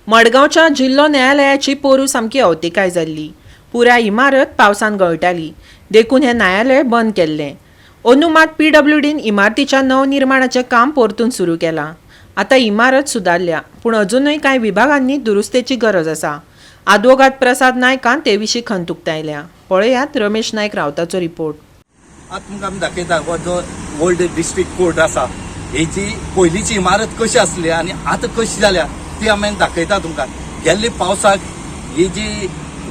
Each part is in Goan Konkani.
मडगांवच्या जिल्लो न्यायालयाची पोरूं सामकी अवतिकाय जाल्ली. पुराय इमारत पावसान गळटाली, देखून हें न्यायालय बंद केल्लें. अंदू मात पीडब्ल्यूडीन इमारतीच्या नवनिर्माणाचें काम परतून सुरू केलां. आतां इमारत सुदारल्या, पूण अजुनूय कांय विभागांनी दुरुस्तेची गरज आसा. आदवोगाद प्रसाद नायकान ते विशीं खंत उक्तायल्या. पळयात रमेश नायक रावताचो रिपोर्ट. आतां तुमकां आमी दाखयता हो जो ओल्ड डिस्ट्रिक्ट कोर्ट आसा, हेजी पयलींची इमारत कशी आसली आनी आतां कशी जाल्या ती आमी दाखयता तुमकां. गेल्ले पावसाक ही जी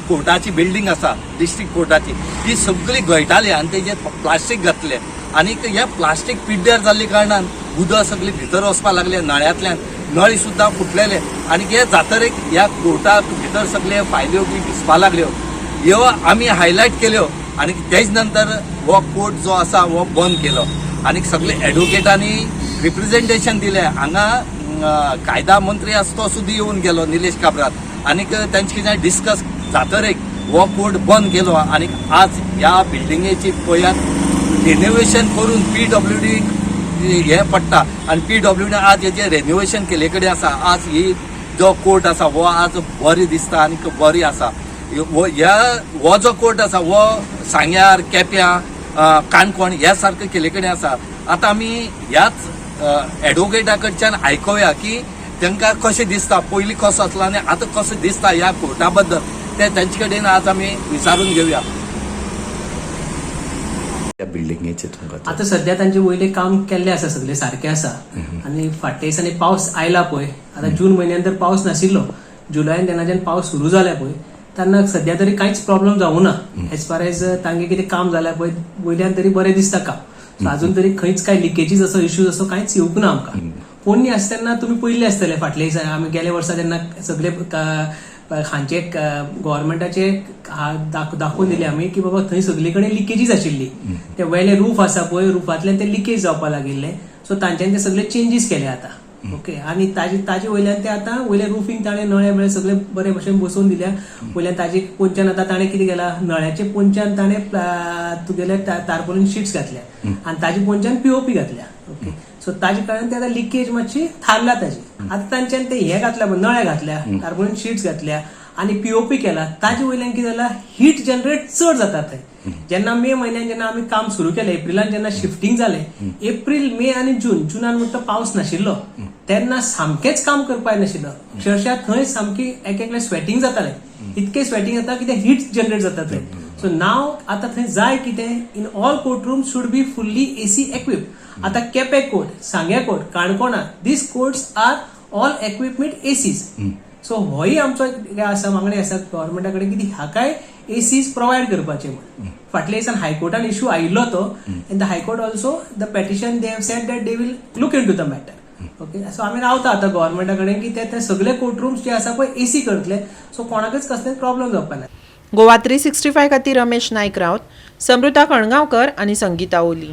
कोर्टाची बिल्डींग आसा, डिस्ट्रिक्ट कोर्टाची, ती सगळी गळटाली आनी तेजेर प्लास्टीक घातलें आनी हें प्लास्टीक पिड्ड्यार जाल्ले कारणान उदक सगळें भितर वचपाक लागलें नळ्यांतल्यान. नळी सुद्दां फुटलेले आनी हे जातरेक ह्या कोर्टा भितर सगळे फायल्यो बी भिजपा लागल्यो. ह्यो आमी हायलायट केल्यो आनी तेज नंतर हो कोर्ट जो आसा हो बंद केलो आनी सगळे एडवोकेटांनी रिप्रेझेंटेशन दिलें. हांगा कायदा मंत्री आसा तो सुद्दां येवन गेलो, निलेश काब्राल, आनीक तेंचे कितें डिस्कस जातरेक हो कोर्ट बंद केलो. आनी आज ह्या बिल्डिंगेची पळयात, रेनोवेशन करून पीडब्ल्यूडी हे पडटा आनी पीडब्ल्यूडी आज हेजे रेनोवेशन केले कडेन आसा. आज ही जो कोर्ट आसा हो आज बरी दिसता आनी बरी आसा. हो ह्या हो जो कोर्ट आसा हो सांग्यार, केप्यां, काणकोण ह्या सारके केले कडेन आसा. आतां आमी ह्याच एडवोकेटा कडच्यान आयकुया की तांकां कशें दिसता, पयलीं कसो आसलो आनी आतां कसो दिसता ह्या कोर्टा बद्दल, ते तेंचे कडेन आज आमी विचारून घेवया. त्या बिल्डिंगेचे तुमकां आता सध्या तांचे वयले काम केल्ले आसा, सगळे सारके आसा. आनी फाटल्या दिसांनी पावस आयला पळय, आता जून म्हयन्यान तर पावस नाशिल्लो, जुलयान तेन्नाच्यान पावस सुरू जाला पळय, तेन्ना सध्या तरी कांयच प्रॉब्लम जावं ना. एज फार एज तांगे कितें काम जाल्या पळय वयल्यान तरी बरें दिसता काम. सो अजून तरी खंयच काय लिकेजीस असो इश्यूज असो कांयच येवंक ना आमकां. पोन्नी आसता तेन्ना तुमी पयल्ले आसतले, फाटल्या दिसा आमी गेल्या वर्सा तेन्ना सगळे हांचे गव्हर्मेंटाचे दाखोवन दिले आमी की बाबा थंय सगळे कडेन लिकेजीस आशिल्ली. ते वेले रूफ आसा पळय, रुफांतल्यान ते लिकेज जावपाक लागिल्ले. सो तांच्यानी ते सगळे चेंजीस केले आतां. ओके, आनी ताजे वयल्यान ते आतां वयले रुफींग ताणें नळे बिळे सगळे बरे भशेन बसोवन दिल्या. वयल्यान ताजे पोंच्यान आतां ताणें कितें केलां, नळ्याचे पोंच्यान ताणें तुगेले तारपोलीन शिट्स घातल्या आनी ताजे पोंच्यान पीओपी घातल्या. ओके, सो ताजे कारणान ते आतां लिकेज मातशी थारला ताजी. आतां तांच्यान ते हे घातल्या पळय, नळे घातल्या, तारपोलीन शिट्स घातल्या आनी पीओपी केला. ताजे वयल्यान कितें जाला, हीट जनरेट चड जाता थंय. जेन्ना मे म्हयन्यान जेन्ना आमी काम सुरू केलें, एप्रिलान जेन्ना शिफ्टींग जालें, एप्रील, मे आनी जून, जुनान म्हणटा पावस नाशिल्लो, तेन्ना सामकेंच काम करपाक नाशिल्लो. अक्षरशः थंय सामकी एक एकले स्वेटिंग जातालें. इतकें स्वेटिंग जाता की ते हीट जनरेट जाता थंय. सो नाव आतां थंय जाय कितें, in all court room should be fully AC equip. आतां केपें कोर्ट, सांग्या कोर्ट, काणकोणा, these courts are all equipped with ACs. So होय आमचो एक आसा, मागणी आसा गव्हर्मेंटा कडेन की हाकाय एसीज प्रोवायड करपाचे म्हण. फाटल्या दिसान हायकोर्टान इशू आयिल्लो तो, and the High Court also, the petition, they have said that they will look into the matter. Okay, so आमी रावता आतां गव्हर्मेंटा कडेन की ते ते सगळे कोर्ट रूम्स जे आसा पळय एसी करतले, सो कोणाकच कसलेच प्रॉब्लम जावपा ना. गोवा 365 खातीर रमेश नायक राऊत, समृता कणगांवकर आनी संगीता ओली.